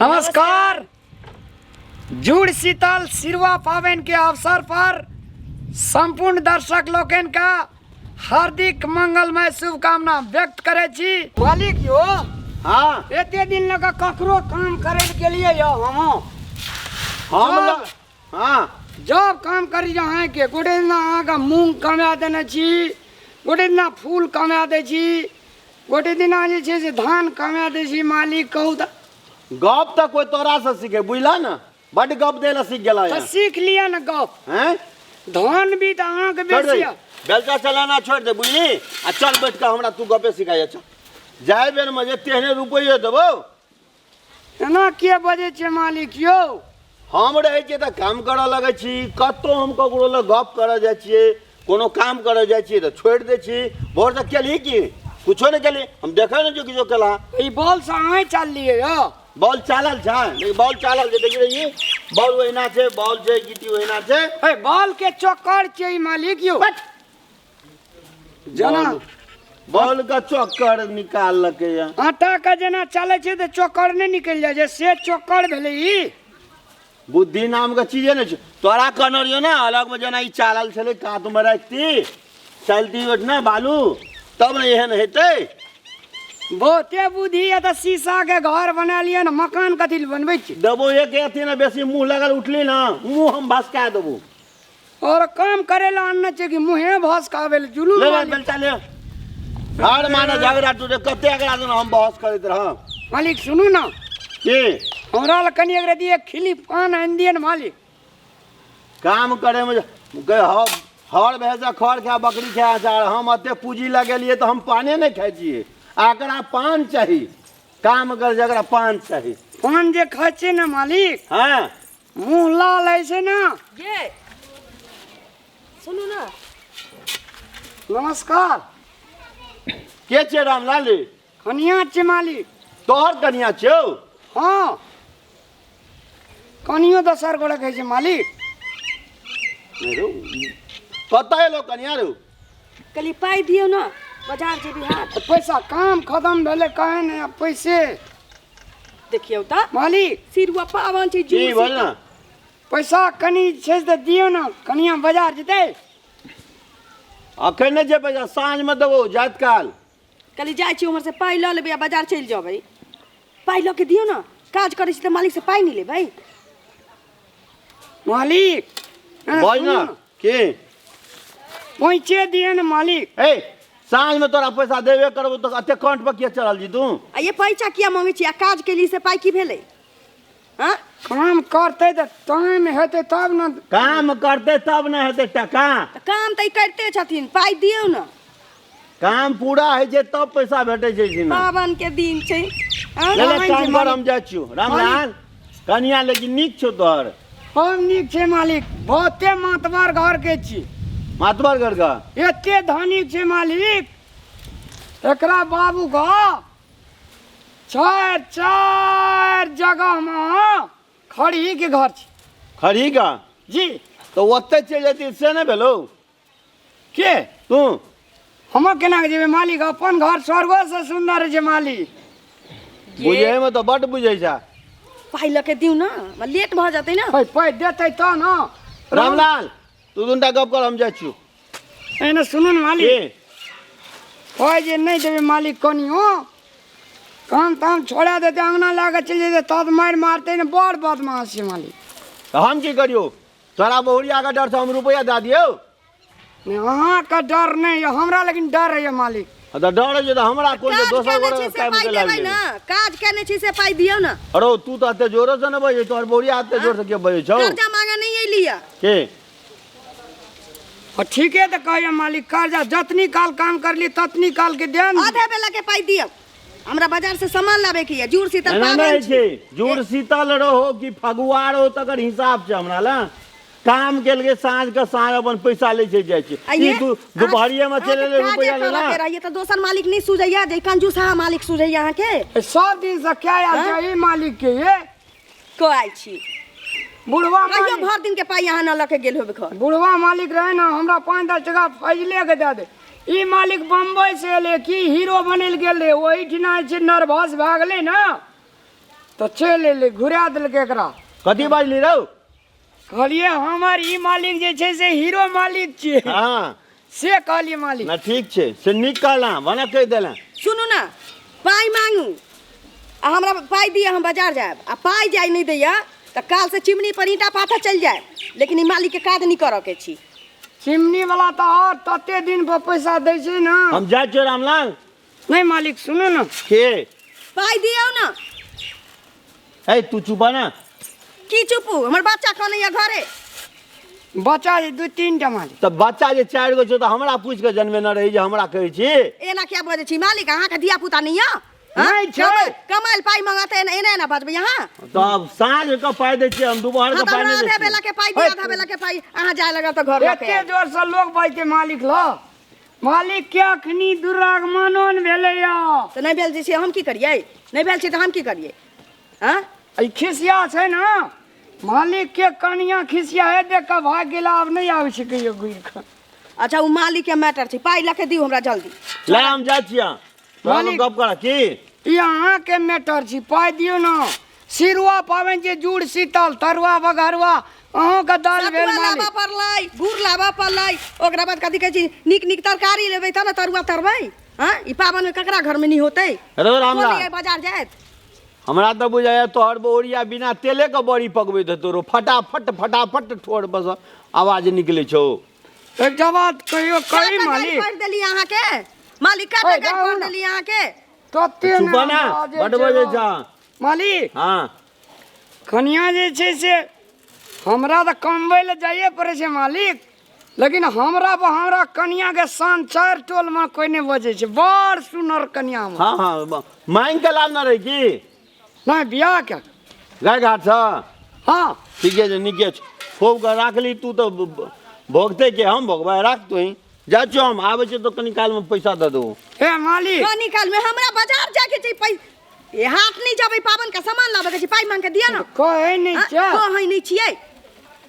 नमस्कार। जुड़ शीतल सिरवा पावन के अवसर पर संपूर्ण दर्शक लोकनि का हार्दिक मंगलमय शुभकामना व्यक्त करे छी। मालिक यो, हाँ, एते दिन लग ककरो काम करे के लिए यो हम हम हाँ जब काम करी अहाँ के गोटे दिना अहाँके मूँग कमा देने छी, गोटे दिना फूल कमा दै छी, गोटे दिना जे छै से धान कमा दै छी। मालिक कहू तऽ गप तऽ कोई तोरा से सीखे बुझला ना, बड गप दे ला सीख गेला। तऽ सीख लिअ ने गप। हैं? धान भी तऽ अहाँके छोड़ दे बेसी यऽ। बेलचा चलाना छोड़ दे बुझली, आ चल बैठ के हमरा तू गपे सिखाइया। चल जाय बेर में जे तेहने रुपैयो देबौ। एना किया बजै छियै मालिक यौ? हम रहै छियै तऽ काम करऽ लगै छी, कतहु हम ककरो लग गप करऽ जाइ छियै, कोनो काम करऽ जाइ छियै तऽ छोड़ि दै छी। भोर से केलही की? कुछो नहि केलही, हम देखै नहि छियौ किछो केला। ई बॉल से अहाँ चाललियै यौ? बॉल चालल छै, लेकिन बॉल चालल छै, देखियौ ई बॉल ओहिना छै, बॉल छै, गिट्टी ओहिना छै। ए बॉल के चक्कर छै ई मालिक यौ। जेना बॉल के चक्कर निकाललकै या आटा के जेना चलै छै तऽ चक्कर नहि निकलि जाइ छै, से चक्कर भेलै ई। बुद्धि नाम के चीजे नहि छै। तोरा कहने रहियो ने अलग में जेना ई चालल छलै कात में राखती चलती ओठना बालू तब ने एहन हेतै। बहुते बुद्धि यऽ तऽ शीशा के घर बना लिअ ने, मकान कथी लए बनबै छी? देबो एक अथी ने बेसी मुँह लगल उठली ना मुँह हम भसका देबो। और काम करे ला आनने छै कि मुँहे भसकाबै लए जुलूम ले ले मालिक। बेलचा ले। हर माने झगड़ा टूटे कते एकरा दिन हम बहस करैत रहब। मालिक सुनू ना। की? हमरा लए कनि एक रति एक खिली पान आनि दिअ ने मालिक। काम करे में हर भैंसा खर खा बकरी खा अचार, हम एते पूंजी लगेलियै तऽ हम पाने नहि खाइ छियै। एकरा पान चाही, काम कर जकरा पान चाही। पान जे खाइ छियै ने मालिक, हाँ, मुँह लाल होइ छै ने। ये सुनू ना। नमस्कार। के छियै रामलाल? कनिया छियै मालिक। तोहर कनिया छियौ? हाँ, कनियो दोसर गोड़ा कहै छै मालिक। नहि रौ, कतऽ एलो कनिया रौ? कहली पाइ दियौ ने, बाजार जेबै हाट। तऽ पैसा काम खत्म भेलै कहे नहि, आब पैसे देखियौ तऽ मालिक। सिरुआ पावन छै, की जुड़ बोल ना। पैसा कनि छै तऽ दियौ ने, कनिया बाजार जेतै। अखन नहि जेबै, साँझमे देबौ जाइत काल। कहली जाइ छी उम्हर से पाइ लऽ लेबै आ बाजार चलि जेबै। पाइ लऽ के दियौ ने, काज करै छी तऽ मालिक से पाइ नहि लेबै। मालिक, बोल ना। की? पहुँचे दिए ने मालिक। ए साँझमे तोरा पैसा देबे करबो तऽ एते कंठ पर किया चढ़ल छी तू? आ ये पैसा किया मांगै छी? आ काज केली से पाइ की भेलै? हाँ? काम करतै तऽ टाइम हेतै तब ने। काम करतै तब ने हेतै टका। तऽ काम तऽ ई करिते छथिन, पाइ दियौ ने। काम पूरा होइ छै तब पैसा भेटै छै जी। पावन के दिन छै। हाँ? ले ले काम कर, हम जाइ छियौ। रामलाल कनिया लेकिन नीक छौ तोहर। हम नीक छै मालिक, बहुते मातबर घर के छी। मातबर घर के? एते धनिक छै मालिक, एकरा बाबू के चार चार जगह में खड़ी के घर छै। खड़ी का? जी। तऽ ओतऽ चलि जेती से नहि भेलौ? के? तू। हम केना के जेबै मालिक, अपन घर स्वर्गो से सुंदर छै मालिक। बुझै में तऽ बड्ड बुझै छै। पाइ लऽ के दियौ ने, लेट भऽ जेतै ने। पाइ देतै तऽ ने। रामलाल तू दूटा गप कर, हम जाइ छियौ। एने सुनू ने मालिक। की? पाइ जे नहि देबै मालिक कनियो, काम ताम छोड़ा देतै, अंगना लए कऽ चलि जेतै, तब मारि मारतै ने, बड़ बदमाश छै मालिक। तऽ हम की करियौ? तोरा बहुरियाके डरसँ हम रुपैआ दए दियौ? नहि, अहाँके डर नहि यऽ हमरा, लेकिन डर होइए मालिक। तऽ डर होइ छै तऽ हमरा कोन छै? काज दोसर केने गोरे छी से कायम पाइ के लागि देबै गेलै। ने, काज केने छी से पाइ दियौ ने। अरे तू तऽ एते जोरो से नहि बजै, तोहर बहुरिया एते जोर से के बजै छौ? कर्जा मांगे नहि एली यऽ। के? आ ठीके तऽ कहैए मालिक, कर्जा जतनी काल काम करली ततनी काल के देन। आधे बेला के पाइ दियौ, हमरा बाजार से सामान लाबे के यऽ, जुड़ शीतल एना पाबनि नहि छै। छै, जुड़ शीतल रहो कि फगुआ रहो तकर हिसाब छै हमरा लए। काम केलकै साँझ के साँझ अपन पैसा लै छै जाइ छै। आ ये ई दुपहरिये में चलि एलै अहाँके रुपैआ काजे लेला। करऽ के रहैये तऽ दोसर मालिक नहि सुझैया, जे कंजूस अहाँ मालिक सुझैया अहाँके। सब दिन से क्या आयल छै ई मालिक के? ये को आयल छी बुढ़वा कहियो मालिक। भर दिन के पाइ अहाँ न लऽ के गेल होबै घर। बुढ़वा मालिक रहे ने, हमरा 5-10 टका फैजले के दए दे। ई मालिक बम्बई से एलै कि हीरो बनल गेल रहे, ओहिठिना जे छै नर्वस भए गेलै ने, तऽ चलि एलै, घुरा देलकै एकरा। कथी बाजली रौ? कहलियै हमर ई मालिक जे छै से हीरो मालिक छियै। हँ से कहलियै मालिक। ना ठीक छै, से नीक कहला, भने कहि देला। सुनू ने, पाइ मांगू आ हमरा पाइ दिअ, हम बाजार जायब। आ पाइ जाय नहि दैया तऽ काल से चिमनी पर ईंटा पाथर चलि जायब, लेकिन ई मालिक के काज नहि करऽ के छी। चिमनी वाला तऽ आओर तते दिन पर पैसा दै छै ने। हम जाइ छियौ रामलाल। नहि मालिक सुनू ने। के? पाइ दियौ ने। ए तू चुपा ना। की चुपू, हमर बच्चा कनैया घरे। बच्चा जे 2-3 टा मालिक। तऽ बच्चा जे 4 गो छौ तऽ हमरा पूछि कऽ जनमेने रही जे हमरा कहै छी। एना किया बजै छी मालिक, अहाँके धिया पुता नहि यऽ? हँ? नहि छै। कमाइल पाइ मंगतै, एना एना एना बजबै अहाँ? तब साँझ के पाइ दै छियै हम, दुपहर हँ के तऽ पाइ हमरा नहि दै आधा छियै। बेला के पाइ दिअ, आधा बेला के पाइ अहाँ जाय लगब तऽ घर लऽ के एते आयब। जोर से लोक बजतै मालिक ल। मालिक के अखनी दुरागमनो ने भेलैया। तऽ नहि भेल जे छै हम की करियै? नहि भेल छै तऽ हम की करियै? हँ? ई खिसिया छै ने मालिक के, कनिया खिसिया हे देख कऽ भागि गेला, आब नहि आबै छै कहियो घुरि कऽ। अच्छा ओ मालिक के मैटर छै, पाइ लऽ के दियौ हमरा जल्दी। ले हम जाइ छियै, तोरा मालिक। गप कर की? ई अहाँके मैटर छी, पाइ दियौ ने। सिरुआ पाबनि जे जुड़ शीतल तरुआ बघरुआ अहूँके दालि भेल सतुआ मालिक। लाबऽ पड़लै, गुड़ लाबऽ पड़लै, ओकरा बाद कथी कहै छै नीक नीक तरकारी लेबै तब ने तरुआ तरबै। हँ, ई पाबनिमे ककरा घरमे नहि होतै? रौ रामलाल। कोन बाजार जायत? हमरा तऽ बुझाइया तोहर बहुरिया बिना तेले के बड़ी पकबैत हेतौ रौ, फटाफट फटाफट ठोर बस आवाज निकलै छौ। एकटा बात कहियो कही काटा गारि मालिक? पढ़ि देली अहाँके मालिक, काटा ओइ, गारि जाउ पढ़ि ने। देली अहाँके। तते चुप ने ना, बाजै बड छै बजै रौ। छह। मालिक। हाँ। कनिया जे छै से हमरा तऽ कमबै लए जाइए पड़ै छै मालिक, लेकिन हमरा पर हमरा कनियाके शान 4 टोलमे कोइ नहि बजै छै। बड़ सुनर कनिया हमर। हाँ हाँ, मांगि के लाभ न रही की? नहि, बियाह के। गाय घाट सँ? हाँ। ठीके छै, नीके छै, खूब के राखली तू तऽ भोगते के हम भोगबै, राख तू ही। जाइ छियौ हम, आबै छियौ तऽ कनी कालमे पैसा दऽ देबौ। हे मालिक। कनी कालमे हमरा बाजार जाके छै, पै ए हाथ नहि जेबै, पाबन के सामान लाबे के छै, पाइ मांग के दिअ ने। कहै नहि हाँ, छै। कहै नहि छियै,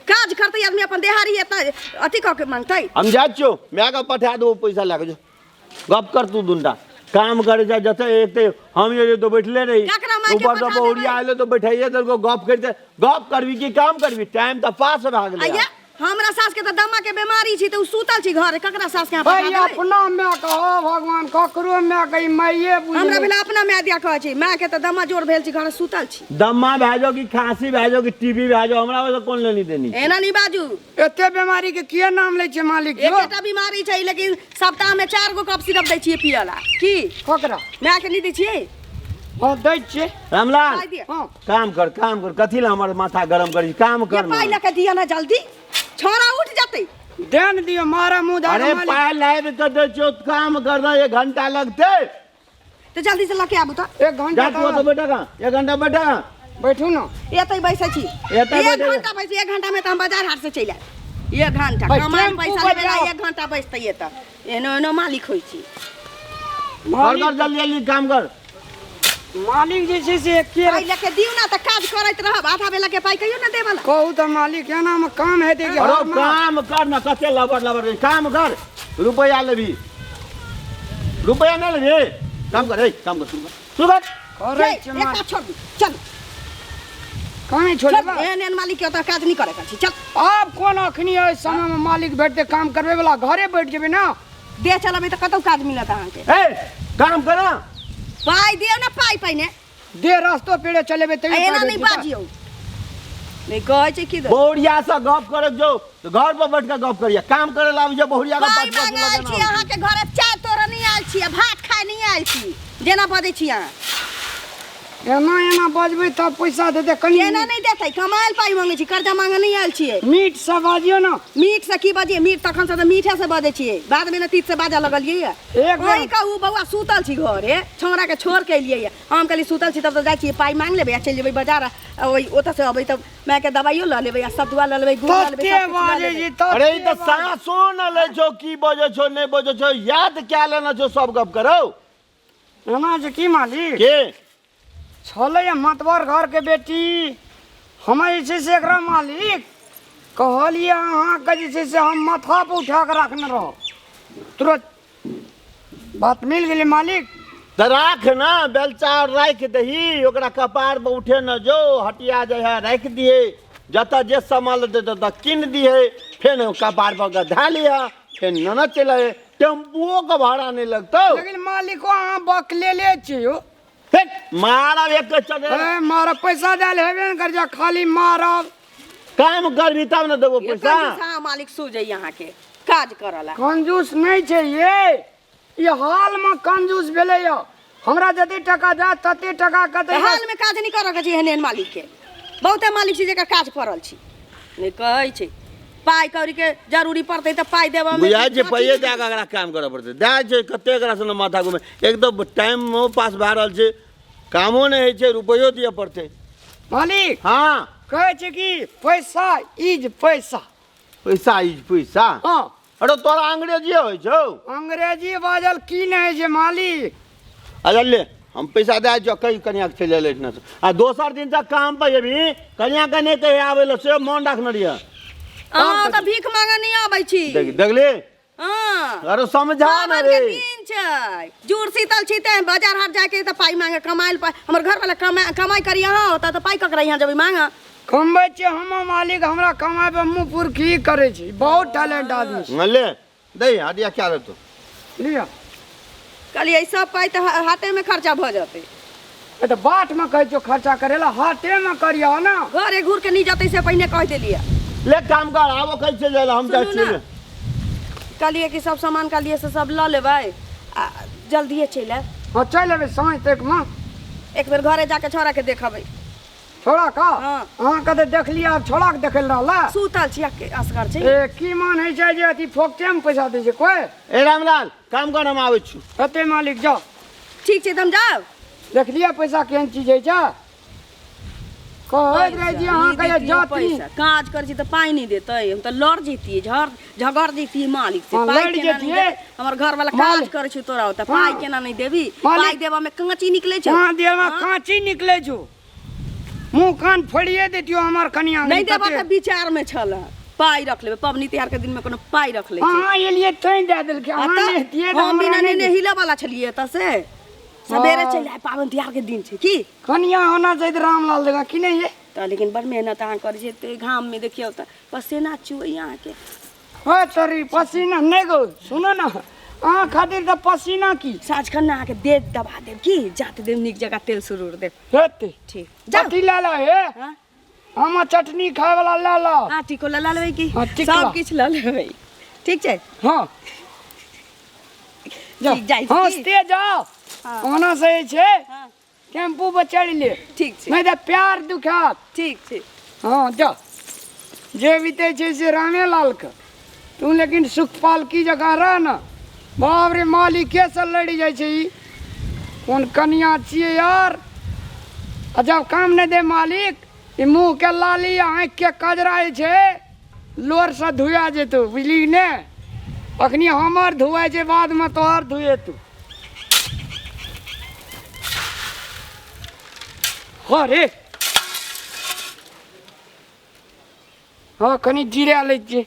काज करतै आदमी अपन देहारी एतना अथी कऽ के मांगतै। हम जाइ छियौ, मायके पठा देबौ पैसा लए कऽ, जो गप कर तू दुनटा। काम करे जा जते एक ते हम जे तो बैठले रही, ककरा मायके ऊपर से पठा देबै? बहुरिया आएलो तो बैठाइए देलको, गप करते गप करबी कि काम करबी, टाइम तऽ पास भए गेलै। आइया हमरा सास के तऽ दमा के बीमारी छी तऽ उ सुतल छी घरे, ककरा सास के अहाँ भाई पठा देबै? अपना माय कहो भगवान, ककरो माय के माइए बुझ हमरा भेल अपना माय दिया कहै छी, माय के तऽ दमा जोर भेल छी, घरे सुतल छी। दमा भए जाओ कि खांसी भए जाओ कि टीबी भए जाओ, हमरा ओहिसँ कोन लेनी देनी छै? एना नहीं बाजू। एते बीमारी के किए नाम लै छै मालिक? यो? एकेटा बीमारी छै, लेकिन सप्ताह में 4 गो कप सिरप दै छियै पियला। की? ककरा? माय के नहीं दै छियै? हाँ दै छियै। रामलाल। पाइ दिअ। हाँ। काम कर, काम कर, कथी लए हमर माथा गरम करी, काम कर ये पाइ ना। लऽ के दिअ ना जल्दी, छोरा उठ जतै। देन दियौ, मारा मुँह धऽ अरे मालिक। पाइ लाबि कऽ दै छियौ, काम कर ना, 1 घंटा लगतै। तऽ जल्दी से लऽ के आबू तऽ। 1 घंटा जा तू ओतऽ बैठा कहाँ, 1 घंटा बैठा कहाँ। बैठू ना। एतै बैसै छी। एतै 1 बैठै। घंटा बैसै, 1 घंटा में तऽ हम बाजार हाट से चलि आयब। 1 घंटा भाई, कमाइल टेम्पू पैसा पर लेबै जाओ। 1 घंटा बैसतै एतऽ, एनो एनो मालिक होइ छी। कर मालिक कर जल्दी जल्दी काम कर। मालिक जे छै से एके पाइ लऽ के दियौ ना तऽ काज करैत रहब, आधा बेला के पाइ कहियो ना देबला। कहू तऽ मालिक एना मे काम हेतै कि अरे हर मास? काम कर ना, कते लबर लबर रे, काम कर, रुपया लेबी, रुपया नहि लेबी, काम कर, ए, काम कर, शुरू कर, शुरू कर। करै हे, छियै एक मालिक। काज छोड़ दी, चल। कहाँ चल, छोड़बै? एहन एहन मालिक के ओतऽ काज नहि करे के छै, चल। आब कोन अखनी एहि समय मे मालिक भेटतै काम करबै वाला, घरे बैठ जेबै ना। देह चलेबै तऽ कतौ काज मिलत अहाँके। ए, काम कर ना। पाइ दियौ ना, पाइ पहिने। दे रस्तो पेड़े चलेबै तैयो एना पाइ नहि भेट जेतै। बाजियौ। नहि कहै छै की दे। बहुरिया से गप करे जो तऽ घर पर बैठ के गप करिया, काम करे ला आबै छै बहुरिया के पाइ बात बात मांगे आयल लगेना छी आबै छै। अहाँके घरे, चाय तोड़ऽ नहि आयल छी, आ भात खाय नहि आयल छी, जेना बजै छी अहाँ। एना एना बजबै तब पैसा देतै कनी। केना नहि देतै, कमायल पाइ मांगै छी, कर्जा मांगे नहि आयल छियै। मीठ से बाजियौ ना। मीठ से की बजियै, मीठ तखन से तऽ मीठे से बजै छियै, बाद मे ने तीत से बाजऽ लगलियै ये। एक बेर ओहि कहू बौआ सुतल छी घरे, छौड़ा के छोड़ के एलियै ये। हम कहली सुतल छी तब तऽ जाइ छियै पाइ मांग लेबै आ चलि जेबै बाजार, आ ओहि ओतऽ से अबै तऽ माय के दवाइयो लऽ लेबै आ सतुआ लऽ लेबै, गुड़ लऽ लेबै, तते सब किछु लऽ बाजै लेबै। छी, तते अरे ई तऽ बाजै। साँसो न लै छौ, की बजै छौ नहि बजै छौ, याद कए लेने छौ सब गप करौ। एना छै की मालिक? के? छलै मतबर घर के बेटी, हमे जे छै से एकरा मालिक कहलियै अहाँके जे छै से हम माथा पर उठा कऽ राखने रहब। तुरंत बात मिल गेलै मालिक। तऽ राख ने बेलचा राखि दही ओकरा कपार पर उठे न जो हटिया जे है राखि दिहे जतऽ जे सामान लेतै ततऽ कीन दिहे फेर कपार पर के धए लिहऽ फेर ननद चलि आए टेम्पुओ के भाड़ा नहि लगतौ। लेकिन मालिको अहाँ बकलेले छी यौ। फेर मारब एक चटे। ए मारब पैसा देल हेबे ने कर जा खाली मारब। काम करबी तब ने देबो पैसा। कंजूस अहाँ मालिक सूझै अहाँके काज करऽ ला। कंजूस नहि छै ये, ई हाल में कंजूस भेलै यऽ। हमरा जते टका दे तते टका कते हाल में काज नहीं करऽ के छै एहन एहन मालिक के। बहुते मालिक छै जेकर काज पड़ल छै, नहि कहै छै पाइ कौड़ी के जरूरी पड़तै तऽ पाइ देबऽ में बुझाइ छै पाइए दए कऽ एकरा काम करऽ पड़तै। दए छै कते एकरा से माथा घुमे, एक तऽ टाइमो पास भए रहल छै, कामो नहि होइ छै, रुपैयो दिअ पड़तै। मालिक हाँ कहै छै कि पैसा is पैसा। पैसा is पैसा? हाँ। अरे तोरा अंग्रेजी होइ छौ? अंग्रेजी बाजल की नहि होइ छै मालिक। अच्छा ले हम पैसा दए छियौ, कहि कनियाके चलि अयलै एहिठिना। आ दोसर दिन तक काम पर एबही, कनियाके नहि कहि आबै लए, से मोन राखने रहियै। अहाँ तऽ भीख मांगऽ नहि आबै छी। देखली? हाँ। अरे समझा ना पाबनि के रे। दिन छै, जुड़ शीतल छी तें बाजार हाट जाके तऽ पाइ मांगे कमाइ पाइ। हमर घर वाला कमाइ करी अहाँ ओतऽ तऽ पाइ ककरा यहाँ जेबै मांगऽ? कमबै छियै हम मालिक, हमरा कमाइ पर मुँह पुरखी करै छी, बहुत टैलेंट आदमी छै। ले दे हटिया क्या देतौ? लिअ। कहलियै सब पाइ तऽ हाटे में खर्चा भऽ जेतै। ए तऽ बाट में कहै छियौ खर्चा करै लए, हाटे में करियौ ने। घरे घूर के नहि जेतै से पहिने कहि देलियै। ले काम कर, आबो कहै छियै जाय लए, हम जाइ सुनू छियै। ने। कहलियै कि सब सामान कहलियै से सब लऽ लेबै आ जल्दिए चलि आयब। हँ चलि एबै साँझ तक में। एक बेर घरे जाके छौड़ा के देखबै। छोड़ा का? हाँ। अहाँ के तऽ देखलियै, आब छोड़ा के देखै लए रहला? सुतल छी, असगर छी। ए की मान होइ छै जे अथी फोकटे में पैसा दै छै कोइ? ए रामलाल काम कर, हम आबै छी। कते मालिक जाउ। ठीक छै तऽ हम जाउ। देखलियै पैसा केहन चीज होइ छै? कहैत रहै छी अहाँके जे जाति पैसा काज करै छी तऽ पाइ नहि देतै, हम तऽ लड़ जैतियै, झगड़ जैतियै मालिक से। हाँ, पाइ लड़ केना नहि जैतियै। देतै? हमर घर वाला काज मालिक। करै छै तोरा ओतऽ, हाँ। पाइ केना नहि देबी? मालिक। पाइ देबऽ में काँची निकलै छै। हाँ, देबऽ हाँ। काँची निकलै छौ, मुँह कान फोड़िए देतियौ हमर कनिया। नहि देबऽ के विचार में छल, पाइ रख लेबै पबनी तिहार के दिन में, कोनो पाइ रख लै छै। अहाँ एलियै तैं दए देलकै, अहाँ तऽ नहि हेतियै तऽ हम हमरा बिना नहि नेने हिलऽ वाला छलियै एतऽ से, सवेरे हाँ। चलि आय, पाबनि तिहार के दिन छै की। कनिया होना चाहिए रामलाल जकाँ कि नहि ये? तऽ लेकिन बड़ मेहनत अहाँ करै छियै, एते घाम में देखियौ तऽ पसेना चुअइया अहाँके। हो तोरी पसीना नहि गो, सुनो ना अहाँ खातिर तऽ पसीना की। साँझ खन अहाँके देह दबा देब की, जात देब नीक जकाँ तेल सुरूर देब। हेतै। ठीक जाउ। कथी लए ला हे? हाँ? हम चटनी खाय वाला लए ला। हाँ, टिको लए लेबै की? हाँ, टिकला। सब किछु लऽ लेबै। ठीक छै? हाँ। जाउ। ठीक, जाइ छी। हँसते जाउ। हाँ। ओना सही छै। हाँ। टेम्पू पर चढ़ि ले। ठीक छै। नहि तऽ प्यार दुखात। ठीक छै। हाँ जा। जे बीते छै से रामेलाल के, तू लेकिन सुखपाल की जकाँ रह न। बाप रे मालिके से लड़ि जाइ छै ई, कोन कनिया छियै यार। आ जब काम नहि दे मालिक, ई मुँह के लाली आ आँखि के कजरा जे छै लोर से धुआ जेतौ, बुझली ने? अखनी हमर धुआइ छै, बादमे तोहर धुएतौ। अरे हाँ कनी जीरा लै छियै।